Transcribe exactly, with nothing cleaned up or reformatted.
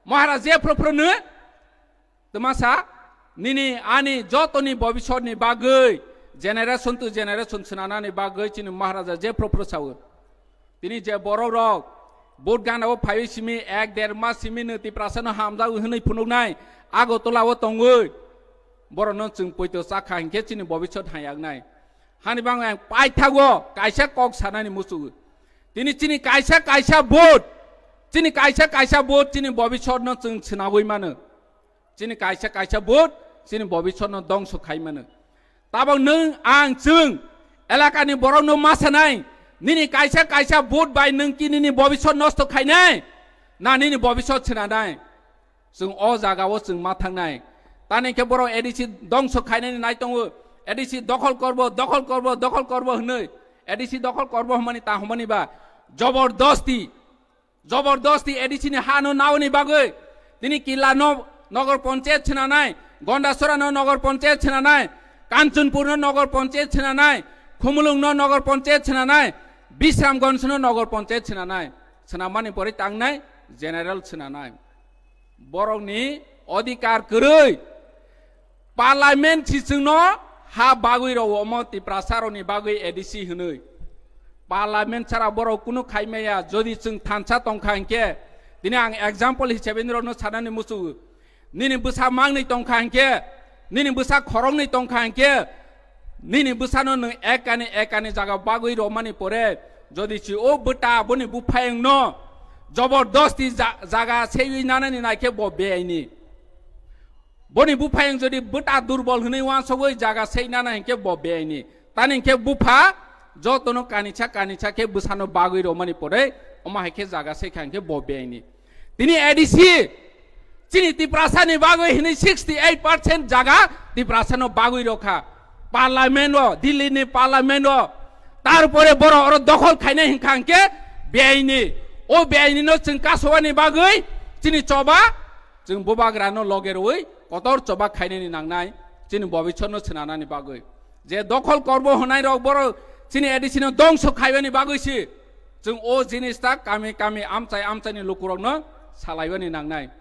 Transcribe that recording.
Maharaja je phro phro no, tma sa, nini ani jotoni bobisotni bagwi, generation to generation swnanani bagwi chini Maharaja je phro phro sao. Tini je borok rok vote gana o phaiwi simi ek der mas simi no Tiprasa no hamjak hwnwi phunuknai, Agartala o tongwi borok no chwng poito chakha hinkhe chini bobisot hayaknai. Hani bang ang paithago kaisa kok sanani muchungo. Tini chini kaisa kaisa vote, chini kaisa kaisa vote chini bobisot no chwng swnagwi mano. Chini kaisa kaisa vote chini bobisot no dongso khai mano. Tabok nwng ang chwng elakani borok no masanai, nini kaisa kaisa vote bai nwng ki nini bobisot nosto khainai, na nini bobisot swnanai? Chwng o jaga o chwng ma thangnai. Tani khe borok A D C dongso khainani nai tongo, A D C dokhol korbo, dokhol korbo, dokhol korbo hwnwi. A D C dokhol korbo hwnmani ta hwnmani ba jobordosti, jobordosti A D C ni ha no naoni bagwi. Tini Killa no nogor panchayat swnanai, Gondasora no nogor panchayat swnanai, Kanchanpur no nogor panchayat swnanai, Khumulwng no nogor panchayat swnanai, Bisramganj no nogor panchayat swnanai. Swnamani pore tangnai general swnanai. Borokni odhikar kwrwi. Parliament si chwngno ha bagwi rwo omo Tiprasa rokni bagwi A D C hwnwi. Parliament sara borok kunu khai maya, jodi chwng thansa tongkha hinkhe, tini ang example hisabe nirokno sanani muchungo. Nini bwsa mangni tongkha hinkhe, nini bwsa khoroknwi tongkha hinkhe, nini bwsano nwng ekani ekani jaga bagwi romani pore, jodi si o bwta boni buphayungno jobordosti ja-, jaga seiwi nanani naikhe bo beaini. Boni buphayung jodi bwta durbol hwnwi wansogwi jaga sei nana hinkhe bo beaini. Tani hinkhe bupha jotono kanisa kanisa khe bwsano bagwi romani pore, omo hai khe jaga sei kha hinkhe bo beaini. Tini A D C, chini Tiprasa ni bagwi hwnwi sixty eight percent jaga Tiprasa no bagwi rokha. Parliament o, Delhi ni parliament o. Tarpore borok oro dokhol khainai hinkha hinkhe beaini. O beaini no chwng kasowani bagwi chini choba, chwng bubagra no loge rwi kotor choba khainani nangnai, chini bobisor no swnanani bagwi. Je dokhol korbo hwnai rok borok chini A D C no dongso khaibani bagwi si chwng o jinis ta kami kami amchai amchai ni lukurok no salaibani nangnai.